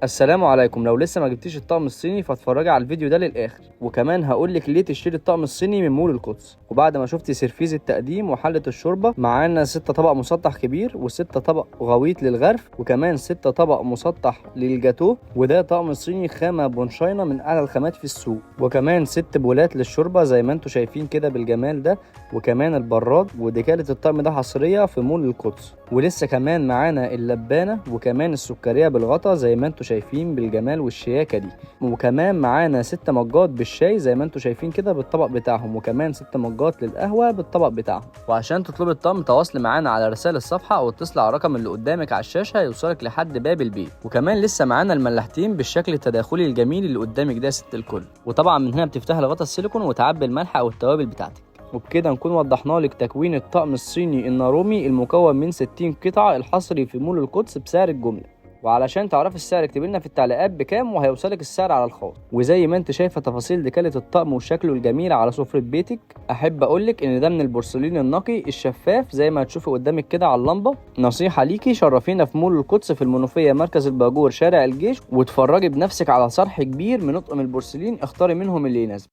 السلام عليكم. لو لسه ما جبتيش الطقم الصيني فاتفرجي على الفيديو ده للاخر، وكمان هقول لك ليه تشتري الطقم الصيني من مول القدس. وبعد ما شفتي سرفيز التقديم وحله الشوربة، معانا 6 طبق مسطح كبير و6 طبق غويط للغرف، وكمان 6 طبق مسطح للجاتوه، وده طقم صيني خامة بونشاينا من اعلى الخامات في السوق، وكمان 6 بولات للشوربه زي ما انتم شايفين كده بالجمال ده، وكمان البراد. وديكالة الطقم ده حصرية في مول القدس. ولسه كمان معانا اللبانه وكمان السكريه بالغطا زي ما انتم شايفين بالجمال والشياكه دي، وكمان معانا 6 مجات بالشاي زي ما انتم شايفين كده بالطبق بتاعهم، وكمان 6 مجات للقهوة بالطبق بتاعهم. وعشان تطلبي الطقم تواصلي معانا على رسائل الصفحة او اتصلي على الرقم اللي قدامك على الشاشة، يوصلك لحد باب البيت. وكمان لسه معانا الملاحتين بالشكل التداخلي الجميل اللي قدامك ده يا ست الكل. وطبعا من هنا بتفتحي الغطا السيليكون وتعبي الملح او التوابل بتاعتك. وبكده نكون وضحنا لك تكوين الطقم الصيني النارومي المكون من 60 قطعة الحصري في مول القدس بسعر الجملة. وعلشان تعرفي السعر اكتبي لنا في التعليقات بكام وهيوصلك السعر على الخاص. وزي ما انت شايفه تفاصيل ديكالة الطقم وشكله الجميل على سفرة بيتك، احب اقولك ان ده من البورسلين النقي الشفاف زي ما هتشوفي قدامك كده على اللمبة. نصيحة ليكي، شرفينا في مول القدس في المنوفية مركز الباجور شارع الجيش، واتفرجي بنفسك على صرح كبير من اطقم البورسلين، اختاري منهم اللي يناسبك.